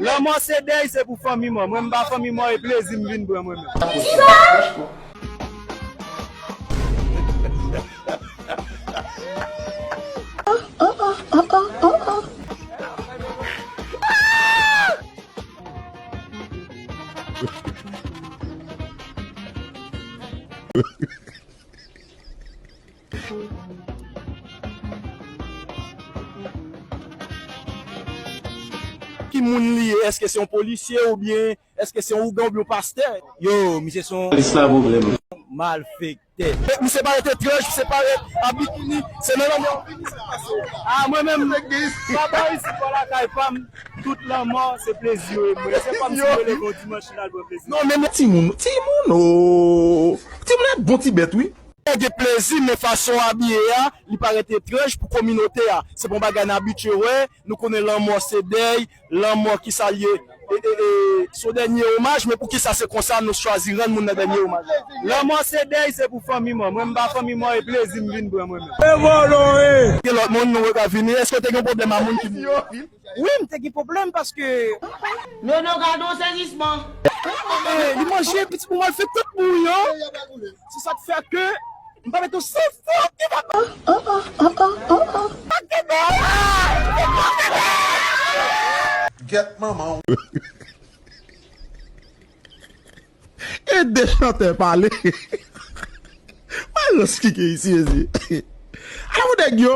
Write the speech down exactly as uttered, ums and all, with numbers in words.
Lanmò se dèy, se pou fanmi mò. Mwen, m pa fanmi mò, e plezi m vin pran mwen menm. Kisa? Ki moun li ye? Èske se yon polisye oubyen èske se yon ougan oubyen yon pastè? Yo, misye se yon Polis la pwoblèm. Malfektè. Misye pa ret etranj, misye pa ret a bikini, se nan lanmè w vini sa pase. A, mwen menm, papa isit bò lakay pa m, tout lanmò se plezi yo ye. Mwen se pa m si mwen leve yon dimanch nan al pran plezi. Non, men timoun, timoun, o. Timoun ap bon ti bèt, wi. Ou gen plezi, men fason w abiye a, li parèt etranj pou kominote a. Se pa yon bagay n abitye wè, nou konnen lanmò se dèy, lanmò ki sa l ye, e, e, e, se yon dènye omaj, men poukisa se konsa nou chwazi rann moun nan dènye omaj? Lanmò se dèy, se pou fanmi mò. Mwen, m pa fanmi mò, e plezi m vin pran mwen menm. E vòlò, e! Gen lòt moun, nou ka vini. Èske w te gen pwoblèm a moun ki mouri? Wi, m te gen pwoblèm paske Nono, gade yon sezisman. Eh, li manje pitit pou malfektè pou yo. Se sa k fè ke m pa mete yon sèl fòk ki va. Gèt manman w. E de chantè pale. Malòs ki gen isi, mezye. Ala pou nèg yo.